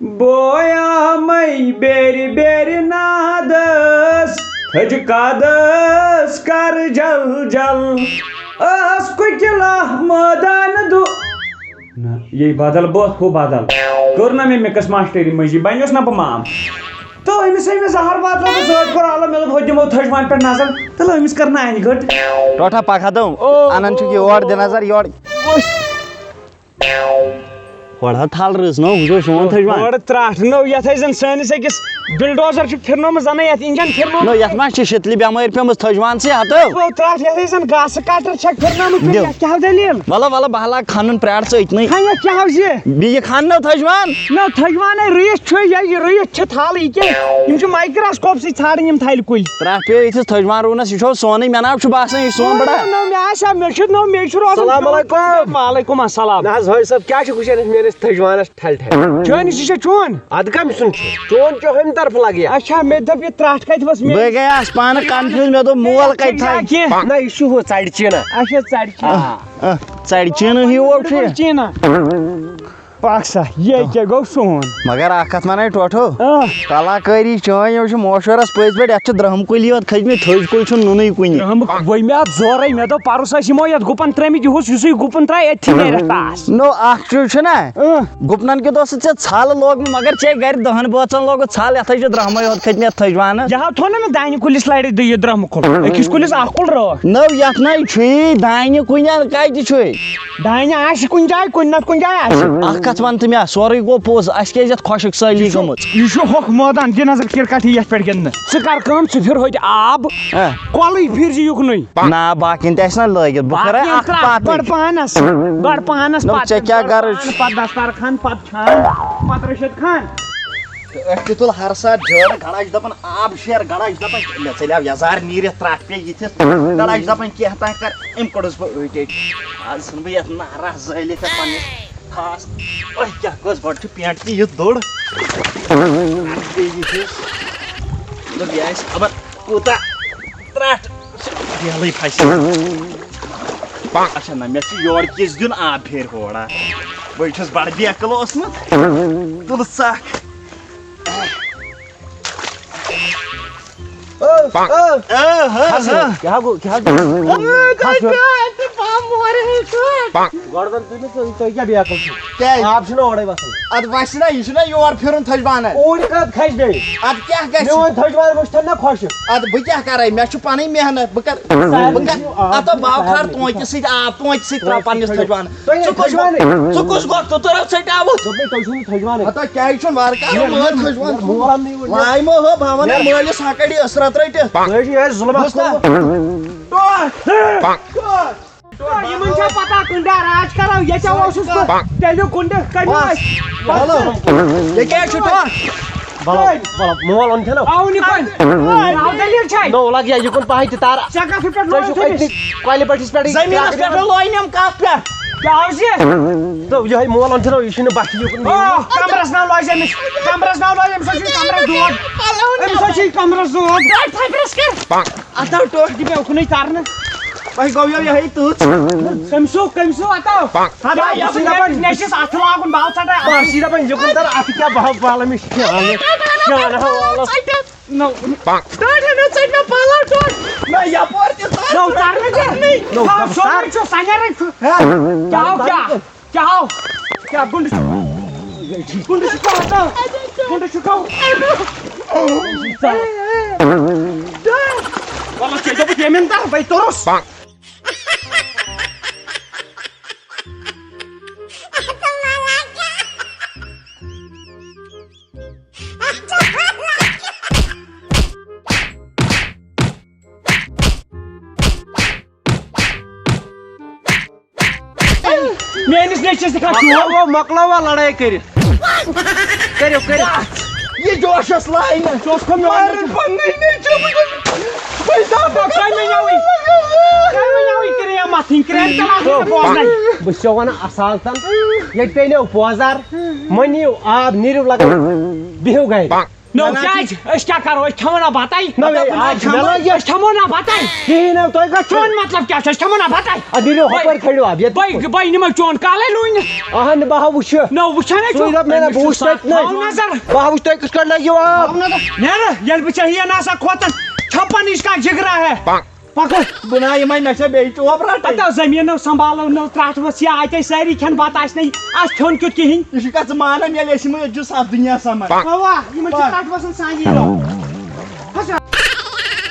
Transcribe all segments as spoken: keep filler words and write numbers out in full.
بویا مئی بیرِ بیرِ نادس، تھج قدس کر جل جل۔ ٲس کُکہِ لہہ مٲدان دُ۔ نہ، یہِ بدل بٲتھ ہُہ بدل۔ کٔر نہ مےٚ مِکس ماسٹری منٛز، یہِ بنیوس نہ بہٕ مام۔ تہٕ أمِس، أمِس زہر واتنٲو بہٕ سۭتۍ کوٚر عالم، مےٚ دوٚپ، ہُتہِ دِمو تھٔج وان پٮ۪ٹھ نظر۔ تہٕ لٲمِس کٔر نانہِ گٔٹ۔ ٹوٹھا پکھ ہا دم۔ او، انان چھُکھ یور دِ نظر، یور۔ وٕچھ۔ ہورٕ ہا تھل رٕژ نو، وٕچھو سون تھٔج وان۔ ہورٕ ترٛٹھ نو، یتھ ہے زن سٲنِس أکِس بلڈوزر چھُ پھِرنومُت، زن یتھ انجن پھِرنومُت۔ نو، یتھ ما چھِ شِتلہِ بٮ۪مٲرۍ پیمٕژ تھٔج وان ژےٚ ہتو؟ او، ترٛٹھ یتھ ہے زن گاسہٕ کٹر چھکھ پھِرنٲمٕژ، دِو۔ یتھ کیٛاہ ہو دٔلیٖل؟ ولہ، ولہ، بہٕ ہا لاگہٕ کھنُن پرٛار ژٕ أتنٕے۔ ہا، یتھ کیٛاہ ہو زِ؟ بیٚیہِ کھن نو تھٔج وان۔ نہ، تھٔج وانَے رُیِتھ چھُ، یہِ، یہِ رُیِتھ چھِ تھل، یہِ کیٛاہ؟ یِم چھِ مایکراسکوپ سۭتۍ ژھانڈان یِم تھلہِ کُلۍ۔ ترٛٹھ پیٚیہِ یِتھِس تھٔج وان رُونس، یہِ چھو سونٕے، مےٚ نا چھُ باسان یہِ چھُ سون بڑا۔ نہ، مےٚ آسہِ ہا، مےٚ چھُ، نہ، مےٚ چھُ روزان۔ السلام علیکم۔ وعلیکم السلام۔ نہ حظ، حٲج صٲب، کیٛاہ چھُ وٕچھان أسۍ میٲنِس تھٔج وانس ٹھلہِ ٹھلہِ؟ چٲنِس یہِ چھا چون؟ ادٕ کٔمۍ سُنٛد چھُ؟ چون چھُ ہُمہِ طرفہٕ لگہِ۔ اچھا، مےٚ دوٚپ یہِ ترٛٹھ کتہِ ؤژھ مےٚ؟ بہٕ گٔیاس پانہٕ کنفیوز، مےٚ دوٚپ مول کتہِ تھایہِ؟ کینٛہہ۔ نہ، یہِ چھُ ہُہ ژرِ چیٖنہ۔ اچھا، ژرِ چیٖنہ۔ آ۔ آ، ژرِ چیٖنہٕ ہیوٗ چھُ یہِ۔ چیٖنہ۔ پکھ سا، یے کیٛاہ گوٚو سون؟ مگر اکھ کتھ ونَے ٹوٹھو، آ۔ کلاکٲری چٲنۍ یِم چھِ مشورس پٔزۍ پٲٹھۍ، یتھ چھِ درہم کُلی یوت کھٔتۍ مٕتۍ، تھٔج کُلۍ چھُنہٕ نُنٕے کُنہِ۔ درہم وۄنۍ مےٚ اتھ زورے، مےٚ دوٚپ پرُس ٲسۍ یِمو یتھ گُپن ترٲمٕتۍ، یِہُس یُسٕے گُپن ترایہِ أتھی نیرِ اتھ ٹاس۔ نو اکھ چیٖز چھُنہ، اۭں۔ گُپنن کیُتھ اوس ژےٚ ژھل لوگمُت، مگر ژےٚ گرِ دہن بٲژن لوگُت ژھل، یتھے چھِ درہمے یوت کھٔتۍ مٕتۍ یتھ تھٔج وانس۔ یہِ ہا تھوٚو نہ مےٚ دانہِ کُلِس لرِ دِ یہِ درہمہٕ کُل، أکِس کُلِس اکھ کُل رٲچھ۔ نو یتھ نَے چھُے دانہِ کُنہِ کتہِ چھُے؟ دانہِ آسہِ کُنہِ جایہِ، کُنہِ نتہٕ کُنہِ جایہِ آسہِ۔ اکھ کتھ ون تہٕ مےٚ، سورُے گوٚو پوٚز، اسہِ کیازِ یتھ خۄشک سٲلی گٔمٕژ؟ یہِ چھُ ہوٚکھ مٲدان، دِ نظر کرکٹ یتھ پٮ۪ٹھ گِنٛدنہٕ۔ ژٕ کر کٲم، ژٕ پھِر ہوٚتہِ آب، ہہ۔ کۄلٕے پھِر زِ یُکنُے۔ نہ، باقین تہِ آسہِ نہ لٲگِتھ، بہٕ کرے باقین اکھ ترٛٹھ پتٕے۔ گۄڈٕ پانس، گۄڈٕ پانس، نہ، پتہٕ ژےٚ کیٛاہ پتہٕ غرض پانس، چھُ؟ پتہٕ دستار خان، پتہٕ چھان، پتہٕ رشید خان۔ تہٕ أسۍ تہِ تُل ہر ساتہٕ جٲرٕ، گڑا چھِ دَپان آب شیر، گڑا چھِ دَپان مےٚ ژٔلۍ آو یَزار نیٖرِتھ ترٛٹھ پیٚیہِ یِتھِس، گڑا چھِ دَپان کینٛہہ تام کر، أمۍ کوٚڑُس بہٕ أٹۍ أٹۍ۔ آز ژھٕن بہٕ یَتھ نارَس زٲلِتھ یَتھ پنٛنِس خاص۔ أہ، کیٛاہ گوٚژھ، گۄڈٕ چھُ پٮ۪نٛٹ تہِ یُتھ دوٚر۔ بیٚیہِ یِتھِس۔ دوٚپ یہِ آسہِ خبر کوٗتاہ ترٛٹھ۔ بیلٕے پھَسہِ۔ اچھا، نہ، مےٚ چھُ یورٕ کِس دیُن آب پھیرِ ہورا۔ بہٕ چھُس بڑٕ بیکٕل اوسمُت۔ تُلہٕ ژکھ۔ او، او۔ آ، ہا، کھس ہا۔ یور۔ کیٛاہ گوٚو؟ کیٛاہ گوٚو؟ کھس یور۔ گۄڈٕ وَن تُہۍ مےٚ، تُہۍ، تُہۍ کیٛاہ بیکٕل چھِو؟ کیٛازِ؟ آب چھُنہ اورَے وَسان۔ اَدٕ وَسہِ نہ، یہِ چھُنہ یور پھِرُن تھٔج وانَن۔ اوٗرۍ کَتھ کھسہِ بیٚیہِ؟ اَدٕ کیٛاہ گژھِ؟ میون تھٔج وان وٕچھتَن نہ خۄشِک۔ اَدٕ بہٕ کیٛاہ کَرَے؟ مےٚ چھُ پَنٕنۍ محنت۔ بہٕ کَرٕ، سارنٕے بہٕ کَرٕ۔ چھُ آب اَتھ ہا بہٕ ہاو کھار سارنٕے۔ تونٛتہِ سۭتۍ آب، تونٛتہِ سۭتۍ ترٛاو پَنٕنِس تھٔج وانَس۔ تۄہہِ ژٕ کُس، تھٔج وانٕے۔ ژٕ کُس گۄپھ تہٕ تُرَتھ ژٔٹۍ آوُت؟ دوٚپمَے، تۄہہِ چھُو نہٕ تھٔج وانٕے۔ ہتا کیٛازِ چھُنہٕ وارٕ کارٕ مےٚ، مٲلۍ مےٚ، تھٔج وانَس؟ مےٚ مول آمنٕے وۄنۍ۔ وایہِ مو ہو، بھاوَن مےٚ مٲلِس ہَکَڑِ ٲسرَتھ رٔٹِتھ۔ تۄہہِ چھُ یِہوٚے ظُلمَت بوٗزتھا؟ کوٚرمُت۔ تِمن چھا پتہ گُنڈا راج کرو، ییٚتہِ اوسُس بہٕ تیٚلہِ گُنڈٕ کٔمِس؟ بس، بس۔ یہِ کیٛازِ چھُ ٹوٹھ؟ بلو، بلو، مول اوٚن کھٮ۪نو۔ آو نہٕ کُنہِ۔ آو دٔلیٖل چھے؟ نو لگ یا یہِ کُن پہے تہِ تار۔ ژےٚ کتھ پٮ۪ٹھ ژےٚ لوگ چھُکھ أتنی أمِس؟ کۄلہِ بٔٹھِس پٮ۪ٹھٕے زٔمیٖنس پٮ۪ٹھ لوے نہٕ أمۍ کتھ پٮ۪ٹھ؟ کیٛاہ آو زِ؟ تہٕ یِہوٚے مول اوٚن کھٮ۪نو، یہِ چھُنہٕ بس یہِ کُن۔ آ، کمرس ناو لٲج أمِس، کمرس ناو لٲج أمِس، أمِس چھُ کمرس دود۔ أمِس چھُ کمرس دود۔ اتھ آو ٹوٹھ تہِ مےٚ اُکنُے ترنہٕ۔ تۄہہِ گوٚو یہِ یِہوٚے تٕژھ۔ کٔمۍ سُہ، کٔمۍ سُہ اَتھ آو؟ ہَتہٕ آو، بہٕ چھُس دَپان، مےٚ چھُس اَتھٕ لاگُن، بہٕ آو ژَٹان۔ بہٕ چھُس دَپان، یہِ کُن تَر اَتھٕ کیٛاہ بہٕ ہاو پَلَم، یہِ چھِ شانہٕ، شانہٕ ہاو والَس۔ نو۔ ٹٲٹھۍ ہَنو ژٔٹۍ مےٚ پَلَو ٹوٹھ۔ نہ، یَپٲرۍ تہِ ژَٹ۔ نو، ژَٹ نہٕ ژےٚ۔ نو، آ، بہٕ سورُے ژَٹ۔ چھُ سَنٮ۪رٕے۔ ہا؟ کیٛاہ آو، کیٛاہ؟ کیٛاہ آو؟ کیٛاہ گُنٛڈٕ چھُ؟ گُنٛڈٕ چھُ کیٛاہ آسان؟ گُنٛڈٕ چھُ کَو؟ وَلہٕ ژےٚ دوٚپُتھ ییٚمہِ اَندَر بَے توٚرُس۔ میٲنِس نیٚچوِس تہِ کھژ چوب۔ مۄکلاو، مۄکلاو وۄنۍ لڑٲے کٔرِتھ۔ کٔرِو، کٔرِو۔ یہِ جوشس لاینہٕ۔ ژٕ اوسکھا میون مارن نیٚچو؟ پننُے نیٚچو، بہٕ چھُس، بہٕ چھُس دپان۔ ژےٚ وَنیٛاوُے، ژےٚ وَنیٛاوُے کرٛیم مَتھٕنۍ، کرٛیم تہِ لاگُن بوزنَے۔ بہٕ چھُسو وَنان اَصالتن، ییٚتہِ پیٚنو پوزار، مٔنِو آب، نیٖرِو لگٲوِتھ، بِہِو گرِ۔ نو، نہ، نہ، کیٛازِ؟ أسۍ کیٛاہ کرو؟ أسۍ کھٮ۪مو نا بتَے؟ نہ، نہ، أسۍ کھٮ۪مو نا بتَے؟ اَدٕ نیٖرِو ہۄپٲرۍ کھٔڑِو، اَدٕ ییٚتہِ بہٕ، بہٕ نِمَے چون کالے لوٗنِتھ۔ اہن، بہٕ ہا وٕچھٕ۔ نہ، وٕچھان ہے سُے چھُ۔ دوٚپ مےٚ، نہ، أمِس بہٕ چھُ وٕچھٕ تۄتہِ نَے۔ تھاو نظر۔ بہٕ ہا وٕچھٕ تۄہہِ کِتھ کٲٹھۍ لَگیو آب۔ نٮ۪رٕ، ییٚلہِ بہٕ ژےٚ یہِ نہ سا کھوتَن چھَپَن نِش کانٛہہ جِگرا ہے۔ پکو۔ بہٕ نا یِمے، مےٚ چھےٚ بیٚیہِ ٹوپ رٹٕنۍ۔ ہتو زٔمیٖنو سنبھالو نہٕ، ترٛٹھ ؤژھ یا اَتہِ سٲری کھٮ۪ن بتہٕ آسہِ نہٕ اَتھ کھیوٚن کیُتھ کِہیٖنۍ۔ یہِ چھُ کتھ ژٕ مانان، ییٚلہِ أسۍ یِمو، ییٚتہِ چھُ سَتھ دُنیا سمان۔ اوا، یِمن چھُ اوا۔ ترٛٹھ وَسان سانہِ یہِ۔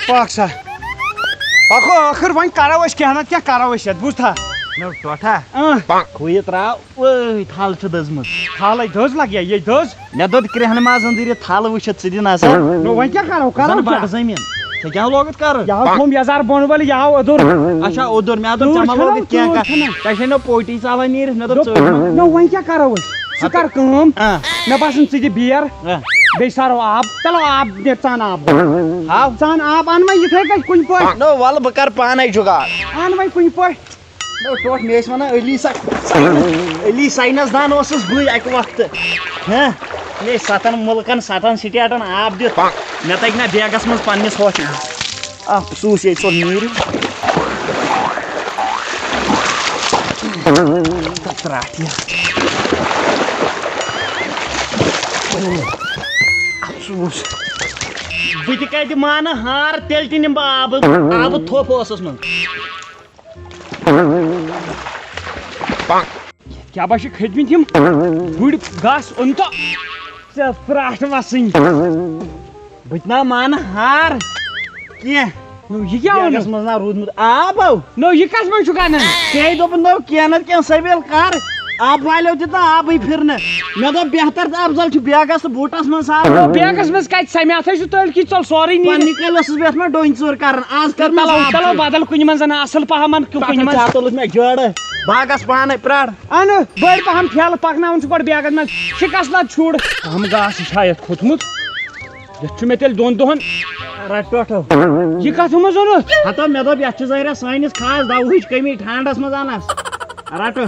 پکھ سا۔ پکو ٲخٕر، وۄنۍ کرو أسۍ کینٛہہ نتہٕ کینٛہہ کرو أسۍ یتھ، بوٗزتھا؟ نو ٹوٹھا۔ اۭں۔ ہُہ یہِ ترٛاو۔ وٲے، تھل چھِ دٔزمٕژ۔ تھلے دٔز لگیا، یے دٔز۔ مےٚ دوٚپ کرٛیٚہنہٕ منٛز أنٛدٕرۍ یہِ تھل وٕچھِتھ، ژٕ دِ نظر۔ نو وۄنۍ کیٛاہ کرو، کرو زن کیٛاہ؟ بڑٕ زٔمیٖن۔ ژےٚ کیٛاہ لوگُتھ کرُن؟ یہِ ہا تھوٚم یزار بۄن ؤلۍ، یہِ آو اوٚدُر۔ اچھا، اوٚدُر، مےٚ دوٚپ ژوٗر ژےٚ ما چھَنا، لوگُتھ کینٛہہ ژوٗر کتھ۔ چھَنا۔ ژےٚ چھے نہ پوٹی ژلان نیٖرِتھ، مےٚ دوٚپ نو، ژٔج ما۔ نو وۄنۍ کیٛاہ کرو أسۍ؟ ژٕ ہتہٕ۔ کر کٲم۔ آ۔ مےٚ باسان ژٕ دِ بیر۔ آ۔ بیٚیہِ سارو آب۔ چلو آب، نیر ژان آب۔ ہاو۔ ژان آب، ان وۄنۍ یِتھے کٔنۍ کُنہِ پٲٹھۍ۔ نو وَلہٕ بہٕ کرٕ پانے جُگاڑ۔ ان وۄنۍ کُنہِ پٲٹھۍ۔ نو ٹوٹھ، مےٚ ٲسۍ ونان علی سا-، علی ساینس دان اوسُس بٕے اکہِ وقتہٕ۔ ہہ؟ مےٚ ٲسۍ ستن مُلکن، ستن سٹیٹن آب دِتھ۔ مےٚ تگہِ نہ بیگس منٛز پننِس ہوٹلس۔ افسوس ییٚتہِ سۄ نیٖرِتھ۔ ترٛٹھ یہِ۔ افسوس۔ بہٕ تہِ کتہِ مانہٕ ہار، تیٚلہِ تہِ نِمہٕ بہٕ آبہٕ، آبہٕ تھوٚپ اوسُس منٛز۔ کیٛاہ با چھِ کھٔتۍ مٕتۍ یِم گُرۍ گاسہٕ اوٚن تہٕ ژےٚ ترٛٹھ وَسٕنۍ۔ بہٕ تہِ نا مانہٕ ہار کینٛہہ۔ نو، یہِ کیٛاہ ووٚنُتھ؟ بیگس منٛز نا روٗدمُت آب او۔ نو، یہِ کَتھ منٛز چھُکھ اَنان؟ ژےٚ دوٚپُتھ نو کینٛہہ نتہٕ کینٛہہ سبیل کر۔ آب والیو دیُت نہٕ آبٕے پھِرنہٕ۔ مےٚ دوٚپ بہتر تہٕ افضل چھُ بیگس تہٕ بوٗٹس منٛز آب۔ نو، بیگس منٛز کَتہِ سَمہِ؟ اَتھ ہے چھُ تٔلۍ کِتھ ژوٚل سورُے نیٖرِتھ۔ پننہِ کالہِ اوسُس بہٕ یتھ منٛز ڈوٗنۍ ژوٗر کران، آز کر منٛز تلو، آب تلو ژوٗر۔ بدل کُنہِ منٛز اَنہٕ اَصٕل پہم، اَنہٕ کُنہِ پتہٕ منٛز۔ ژےٚ تُلُتھ مےٚ جٲڑٕ۔ باغس پانے پرٛار۔ اَنہٕ بٔڑۍ پہم ٹھیلہٕ پکناوُن چھُ گۄڈٕ بیگس منٛز۔ شِکس لد چھُڑ۔ پہم گاسہٕ چھا یتھ کھوٚتمُت؟ یتھ چھُ مےٚ تیٚلہِ دۄن دۄہن۔ رٹ ٹوٹھو۔ یہِ کتھ منٛز اوٚنُتھ؟ ہتو، مےٚ دوٚپ یتھ چھِ ظٲہرا سٲنِس خاص دوہٕچ کٔمی ٹھانڈس منٛز انس۔ رٹہٕ۔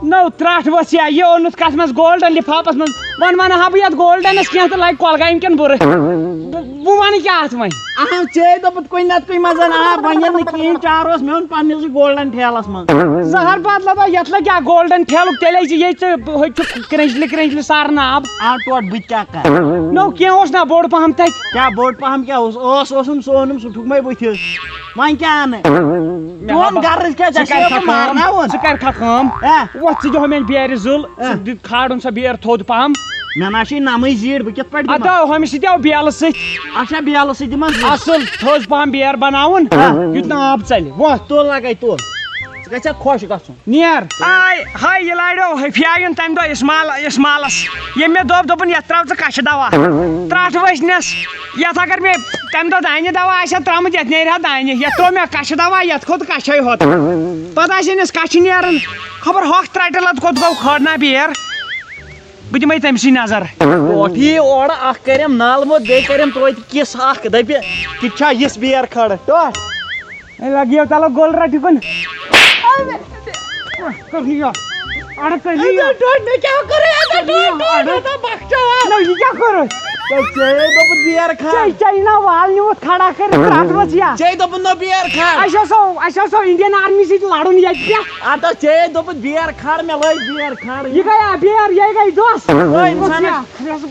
نو ترٛٹھ ؤژھ یا، یہِ اوٚنُتھ کتھ منٛز؟ گولڈن لفافس منٛز۔ وۄنۍ ونہٕ ہا بہٕ یتھ گولڈنس کینٛہہ تہٕ لگہِ کۄلگامہِ کٮ۪ن بُرٕ۔ بہٕ، بہٕ ونہٕ کیٛاہ اتھ وۄنۍ؟ اہن، ژےٚ دوٚپُتھ کُنہِ نتہٕ کُنہِ منٛز آب، وۄنۍ ییٚلہِ نہٕ کِہیٖنۍ چار اوس، مےٚ اوٚن پننِسٕے گولڈن ٹھیلس منٛز۔ زہر بدلہٕ بہ، یتھ لگہِ کیٛاہ گولڈن ٹھیلُک؟ تیٚلے چھِ ییٚتہِ ژٕ ہُتہِ چھُ کرنجلہِ کرنجلہِ ساران آب۔ آ ٹوٹھ، بہٕ تہِ کیٛاہ کرٕ؟ نو کینٛہہ اوس نا بوٚڑ پہم تتہِ۔ کیٛاہ بوٚڑ پہم کیٛاہ اوس؟ اوس اوسُم، سُہ اوٚنُم، سُہ ٹھُک مے بٕتھِس۔ وۄنۍ کیٛاہ انہٕ؟ مےٚ چون ہا بہ-، غرض کیٛاہ؟ ژےٚ ژٕ کر چھےٚ سا بہٕ کٲم، مارناوُن؟ ژٕ کر کھا کٲم؟ ہہ؟ وۄتھ ژٕ دِ ہُہ مےٚ بیرِ زُل، ہہ؟ ژٕ دِ کھالُن سا بیر تھوٚد پہم۔ مےٚ نہ چھے نمٕے زیٖٹھ، بہٕ کِتھ پٲٹھۍ دِمہٕ؟ ادٕ ہُمِس سۭتۍ آو بیلہٕ سۭتۍ۔ اچھا، بیلہٕ سۭتۍ دِمہٕ زُل۔ اصل تھٔز پہم بیر بناوُن، ہہ؟ یُتھ نہٕ آب ژلہِ۔ وۄتھ۔ تُل لگے تُل۔ ژٕ گژھِ ہا خۄش گژھُن۔ نیر۔ آے، ہاے، یہِ لاریو ہفیایُن تمہِ دۄہ اسمال، اسمالس۔ ییٚمۍ مےٚ دوٚپ، دوٚپُن، یتھ ترٛاو ژٕ کچھِ دوا۔ ترٛٹھ ؤسۍ نس۔ یتھ اگر مےٚ تمہِ دۄہ دانہِ دوا آسہِ ہا ترٛامُت، یتھ نیرِ ہا دانہِ۔ یتھ ترٛوو مےٚ کچھِ دوا، یتھ کھوٚت کچھے ہوت۔ پتہٕ آسہِ أمِس کچھِ نیران۔ خبر ہۄکھ ترٛٹہِ لت کوٚت گوٚو، کھٲر نا بیر۔ بہٕ دِمے تٔمۍ سٕے نظر۔ ٹوٹھ یی اورٕ اکھ کرٮ۪م نالہٕ موت، بیٚیہِ کرٮ۪م توتہِ کِس اکھ، دپہِ، کِتھ چھا یِژھ بیر کھڑ؟ ٹوٹھ۔ اے لگیو تلو گول رٹہِ کُن۔ کٔرنی یہِ۔ اڑٕ کٔرنی یہِ۔ اے ٹوٹھ، مےٚ کیٛاہ کوٚرُے؟ اے ٹوٹھ، ٹوٹھ، ٹوٹھ، بخچاو۔ نہ، یہِ کیٛاہ کوٚرُتھ؟ ژےٚ، ژےٚ دوٚپُتھ بیر کھڑ۔ ژےٚ، ژےٚ یہِ نا وال نیوٗتھ کھڑا کٔرِتھ ترٛٹھ ؤژھ یا۔ ژےٚ دوٚپُتھ نہ بیر کھڑ۔ اَسہِ اوسو، اَسہِ اوسو Indian Army سۭتۍ لڑُن ییٚتہِ پٮ۪ٹھ۔ اَدٕ ژےٚ دوٚپُتھ بیر کھڑ، مےٚ لٲج بیر کھڑ۔ یہِ گٔیا بیر، یہِ گٔے دۄس۔ ہے، اِنسانَس، ؤژھ یا۔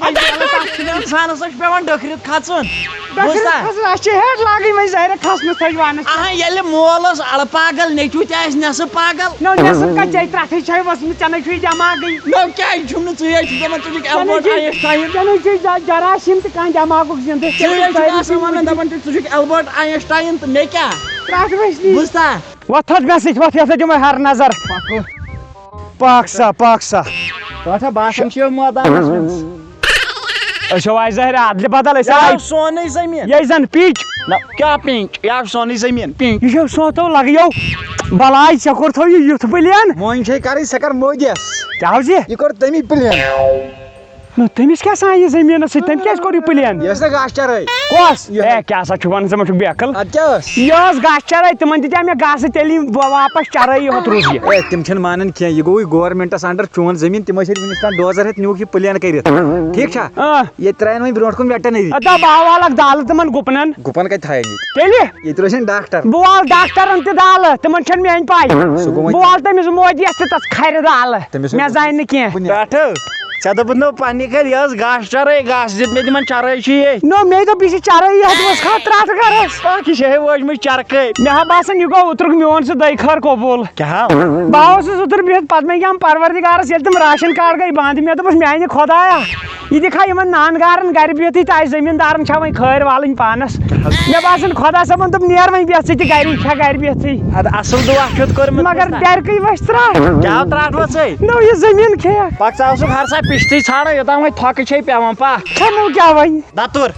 اَدٕ تَتھ چھُنہٕ اِنسانَس، سُہ چھُ پٮ۪وان ڈٔکھرِتھ کھَسُن۔ ڈٔکھرِتھ بوٗزتھا؟ کھَسُن، اَسہِ چھِ ہیٚٹ لاگٕنۍ وۄنۍ زہرِ کھَسنَس تھٔج وانَس۔ اَہَن، ییٚلہِ مول اوس اَڑٕ پاگل، نیٚچوٗ تہِ آسہِ نٮ۪صٕف پاگل۔ نہ، نٮ۪صٕف کَتہِ جایہِ ترٛٹھٕے چھَے ؤژھمٕژ، ژےٚ نَے چھُے دٮ۪ماغٕے۔ نہ، کیٛازِ چھُم نہٕ؟ ژٕے حظ چھُکھ دَپان ژٕ چھُکھ ژےٚ نَے Albert چھُے، Einstein۔ ژےٚ نَے چھُے جا-، جراثیٖم تہِ کانٛہہ دٮ۪ماغُک زِندٕ۔ ژٕے حظ چھُکھ آسان وَنان، دَپان چھُکھ ژٕ چھُکھ Albert Einstein تہٕ مےٚ کیٛاہ؟ ترٛٹھ ؤژھمٕژ۔ بوٗزتھا؟ وۄتھ تھوٚد مےٚ سۭتۍ، وۄتھ، یَتھ سۭتۍ دِمَے ہر نظر۔ پَکو۔ پاک سا، پاک سا۔ تۄہہِ چھا باسان چھِ یہِ مٲدانَس منٛز؟ أسۍ چھِ وۄنۍ ظٲہِر اَدلہِ بدل، أسۍ یہِ آے آو سونُے زٔمیٖن۔ یہِ زَن پِچ۔ نہ، کیٛاہ پِنٛچ؟ یہِ آو سونُے زٔمیٖن، پِنٛچ۔ یہِ چھُ سونٛتو لَگیو بَلاے، ژےٚ کوٚرتھو یہِ یُتھ پٕلین۔ وۄنۍ چھے کَرٕنۍ، ژےٚ کَر مودِیَس۔ کیٛاہ حظ یہِ؟ یہِ کوٚر تٔمی پٕلین۔ نہ، تٔمِس کیٛاہ سا یہِ زٔمیٖنَس سۭتۍ؟ تٔمۍ کیٛازِ کوٚر یہِ پلین؟ یہِ ٲس نہ گاسہٕ چرٲے۔ کۄس؟ یِہوٚے۔ اے، کیٛاہ سا چھُکھ وَنان؟ ژٕ ما چھُکھ بے عقل؟ اَدٕ کیٛاہ ٲس؟ یہِ ٲس گاسہٕ چرٲے، تِمَن دِتیٛاو مےٚ گاسہٕ، تیٚلہِ یِم وا-، واپَس چرٲے یوت روٗز یہِ۔ اے، تِم چھِنہٕ مانان کینٛہہ، یہِ گوٚوُے governmentس under چون زٔمیٖن، تِمو چھِ وٕنیُک تام ڈوزر ہٮ۪تھ نیوٗکھ یہِ پلین کٔرِتھ۔ ٹھیٖک چھا؟ آ۔ ییٚتہِ ترٛایَن وۄنۍ برونٛٹھ کُن veterinary۔ اَدا بہٕ ہاوہالَکھ دالہٕ تِمَن گُپنَن۔ گُپَن کَتہِ تھاون ییٚتہِ؟ تیٚلہِ؟ ییٚتہِ روزن ڈاکٹر۔ بہٕ والہٕ ڈاکٹرَن تہِ دالہٕ، تِمَن چھَنہٕ میٛٲنۍ پَے۔ سُہ گوٚو وۄنۍ بہٕ والہٕ تٔمِس مودیَس تہِ تَتھ کھَرِ دالہٕ۔ تٔمِس مےٚ زانہِ نہٕ کینٛہہ۔ کُنہِ ٹاٹھو، ژےٚ دوٚپُتھ نہٕ پننہِ گرِ، یہِ ٲس گاسہٕ چرٲے، گاسہٕ دیُت مےٚ تِمن چرٲے چھِ یے۔ نو، مے دوٚپ، یہِ چھِ چرٲے، یتھ منٛز کھا ترٛٹھ گرس۔ باقٕے چھِ ہے وٲجمٕژ چرکٲے۔ مےٚ ہا باسان، یہِ گوٚو اوترُک میون سُہ دۄیہِ خٲر قبوٗل۔ کیٛاہ ہا؟ بہٕ اوسُس اوترٕ بِہِتھ، پتہٕ مےٚ کیٛاہ پروردگارس، ییٚلہِ تِم راشن کارڈ گٔے بنٛد، مےٚ دوٚپُس، میانہِ خۄدایا، یہِ دِ کھا یِمن نان گارن گرِ بِہتھٕے تہٕ اَسہِ زٔمیٖندارن چھا وۄنۍ خٲرۍ والٕنۍ پانس۔ مےٚ باسان، خۄدا صٲبن دوٚپ، نیر وۄنۍ بِہتھ ژٕ تہِ گرِ، یہِ کھا گرِ بِہتھٕے۔ ادٕ اصل دُعا کیُتھ کوٚرمُت مگر مےٚ۔ ڈرکٕے وۄتھِ ترٛٹھ۔ کیٛاہ ترٛٹھ وۄژھے؟ نو، یہِ زٔمیٖن کھیٚیکھ۔ پکھ ژٕ آسُکھ ہر سا پِشتٕے ژھانڈان، یوٚتام وۄنۍ تھۄکہٕ چھے پٮ۪وان۔ پکھ۔ کھٮ۪مو کیٛاہ وۄنۍ؟ دتُر۔